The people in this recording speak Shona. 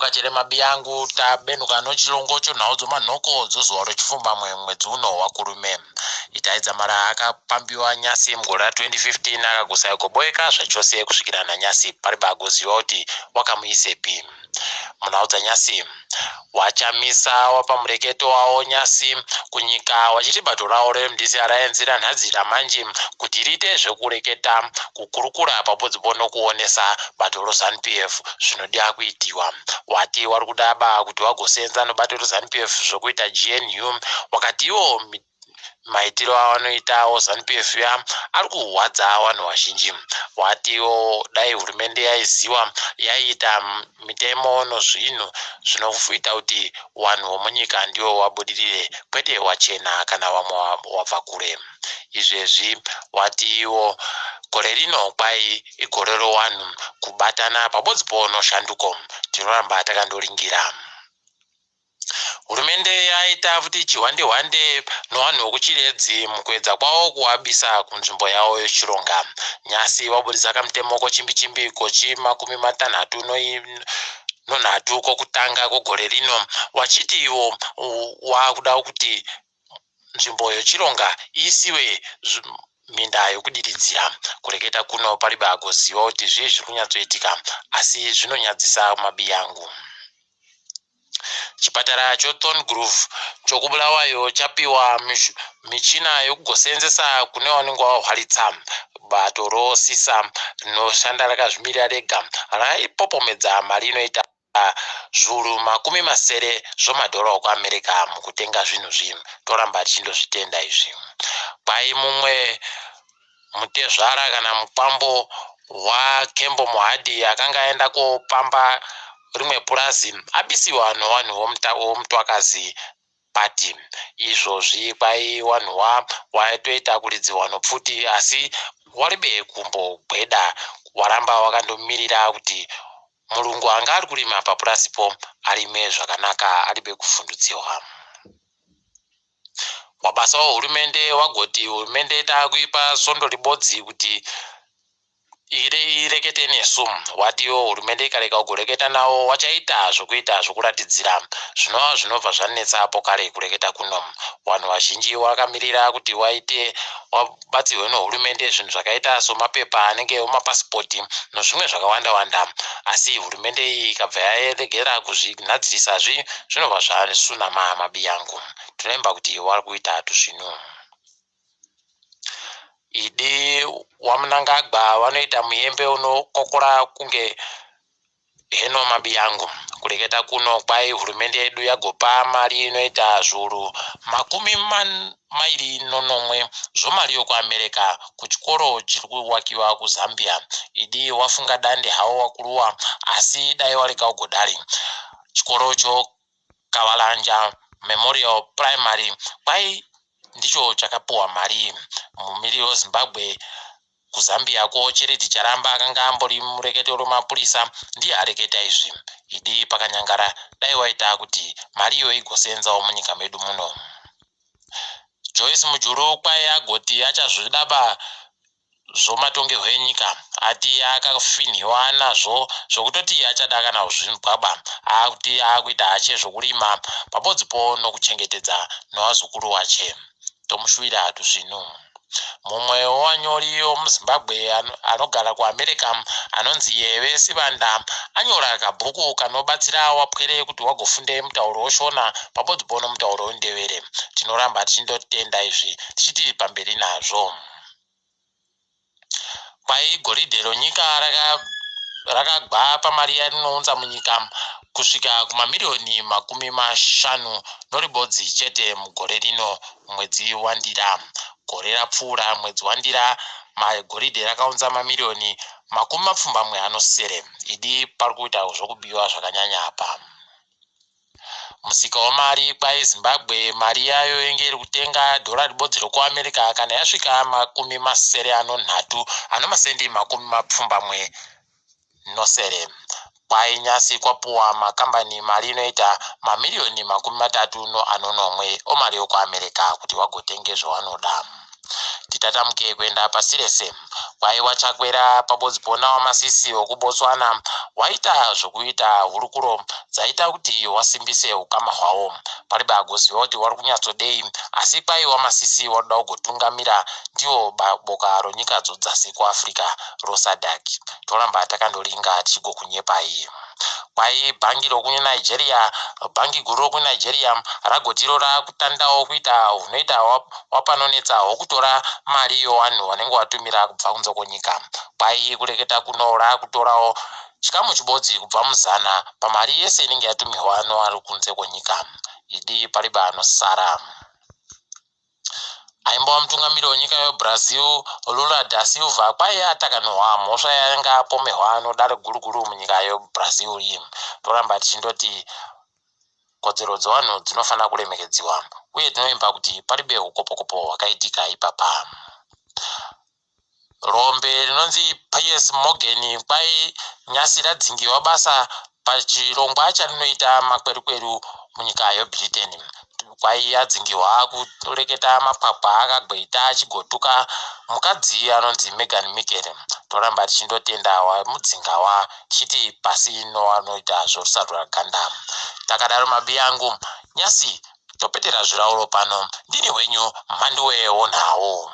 Todzoka mabiyangu tabenuka nochilongo chonhau dzomanhoko dzozuva rechipfumbamwe mwedzi uno wakurume. Itai Dzamara akapambiwa nyasi mugore ra2015 akagosaikoboeka zvachose kusvikira nanyasi pari pagoziva kuti wakamuisepi. Munhau dzanyasi, wachamisa wapa mureketo wavo nyasi kunyika wachiti bato ravo reMDC Alliance ranhadzira manje kuti riite zvekureketa, kukurukura pabodzipo nokuonesa bato reZanu PF zvinodiwa kuitiwa. Wati wari kudaba kuti wagosenza nobato reZanu PF zvokuita GNU. Wakati iwo maitiro avanoitawo Zanu PF ya ari kurwadza vanhu vazhinji. Watiwo dai hurumende yaiziva yaiita mitemo nozvinhu zvinoita kuti vanhu vomunyika ndivo vabudirire, kwete wachena kana vamwe wabva kure. Izvezvi watiwo gore rino kwai igore rowanhu kubatana pabodzipo noshanduko. Tinoramba takandoringira. Hurumende yaita futi chihwande hwande nevanhu vekuChiredzi mukuedza kwavo kuvabisa kunzvimbo yavo yechironga. Nyasi vabudisa kamutemo kochimbi chimbi kochi 63 kokutanga kwegore rino, wachiti ivo wakuda kuti nzvimbo yechironga iisiwe minda yokudiridzira. Kureketa kuno paribe agoziva kuti zvii zviri kunyatsoitika, asi zvinonyadzisa mabiyangu. Chipatara cheThorngrove chokuBulawayo chapiwa michina yekugosenzesa kune vanenge vahwaritsa. Bato rosisa rinoshanda rakazvimirira rega raipopomedza mari inoita zviuru 60 zvomadhora okuAmerica mukutenga zvinhu zvinhu. Toramba tichindozvitenda izvi. Kwai mumwe mutezvara kana mukwambo waKembo Mohadi akanga aenda kopamba rimwe purazi abisiwa nevanhu vomutwakazi pati. Izvozvi kwai vanhu waitoita kuridziwa nopfuti, asi waribe kumbogweda, waramba wakandomirira kuti murungu anga ari kurima papurasipo arime zvakanaka aribe kuvhundutsiwa. Wabasa wehurumende wagoti hurumende taakuipa svondo ribodzi kuti irekete nesu. Watiwo hurumende ikarega kugoreketa navo wachaita zvokuita zvokuratidzira, zvinova zvinobva zvanetsa apo kare. Kureketa kuno vanhu vazhinji vakamirira kuti waite wabatsirwe nehurumende zvinhu zvakaita somapepa anenge emapasipoti nozvimwe zvakawanda wanda, asi hurumende iyi ikabva yaregera kuzvigadzirisa zvinobva zvasunama mabiyangu. Tinoimba kuti wari kuita tuzvinu. Idi waMnangagwa vanoita muyembe unokokora kunge heno mabiyangu. Kureketa kuno kwai hurumende yedu yagopa mari inoita zviuru 27 zvomari yokuAmerica kuchikoro chiri kuwakiwa kuZambia. Idi wafunga dande hawo wakuruwa, asi dai warega ugodari. Chikorocho Kavalanja Memorial Primary kwai ndicho chakapiwa mari. Mumiriri weZimbabwe kuZambia ko Charity Charamba akanga ambori murekete wemapurisa ndiye areketa izvi. Idi pakanyangara dai waita kuti mari iyo igosenzawo munyika medu muno. Joyce Mujuru kwai agoti achazvidaba zvomatongerwo enyika, ati akafinhiwa nazvo zvokutoti achada kana kuzvibwaba, akuti akuita hache zvokurima pabodzipo nokuchengetedza novazukuru wache. Tomushuvira tuzvinu. Mumwe wevanyori wemuZimbabwe anogara kuAmerica anonzi Yeve Sibanda anyora kabhuku kanobatsira wapwere kuti wagofunde mutauro weShona pabodzipo nomutauro weNdevere. Tinoramba tichindotenda izvi tichiti pamberi nazvo. Kwai goridhe ronyika rakagwa pamari yarinounza munyika kusvika kumamiriyoni 51 chete mugore rino mwedzi waNdira. Gore rapfuura mwedzi waNdira magoridhe rakaunza mamiriyoni 87. Idi pari kuita zvokubiwa zvakanyanya apa. Musika wemari, kwai Zimbabwe mari yayo yenge iri kutenga dhora ribodzi rekuAmerica kana yasvika 63.87. Kwai nyasi kwapuwa makambani mari inoita mamiriyoni 37 omari yokuAmerica kuti vagotenge zvavanoda. Titatamuke kuenda pasi rese. Kwaiwa Chakwera pabodzi pona waMasisi wekuBotswana waita zvokuita hurukuro dzaita kuti wasimbise ukama hwavo. Paribe agoziva kuti wari kunyatsodei, asi kwaiwa Masisi waroda kugotungamira ndiwo boka ronyika dzodzasi kuAfrica roSADC. Toramba takandoringa tichigokunyepai. Kwai bhangi rokuNigeria, bhangi guru rokuNigeria ragotiro rakutandawo kuita hunoita wapanonetsa hwokutora mari yowanhu wanenge watumira kubva kunze kwonyika. Kwai kureketa kuno rakutorawo chikamu chibodzi kubva muzana pamari yese inenge yatumirwa noari kunze kwenyika. Idi paribe anosara. Aimbova mutungamiri wenyika yeBrazil Lula da Silva kwaiye atakanurwa mhosva yaanga apomehwa nodare guru guru munyika yeBrazil iyi. Toramba tichindoti kodzero dzevanhu dzinofanira kuremekedziwa, uye tinovimba kuti paribe ukopokopo hwakaitika ipapa. Rombe rinonzi Piers Morgan kwai nyasi radzingiwa basa pachirongwa charinoita makwerukweru munyika yeBritain. Kwai adzingiwa kureketa mapwapwa akagweita achigotuka mukadzi anonzi Meghan Markle. Toramba tichindotenda wamudzingawa tichiti pasi nowanoita zvorusarura ganda. Takadaro mabi angu, nyasi topetera zvirauro pano. Ndini hwenyu Mhanduwe wonhau.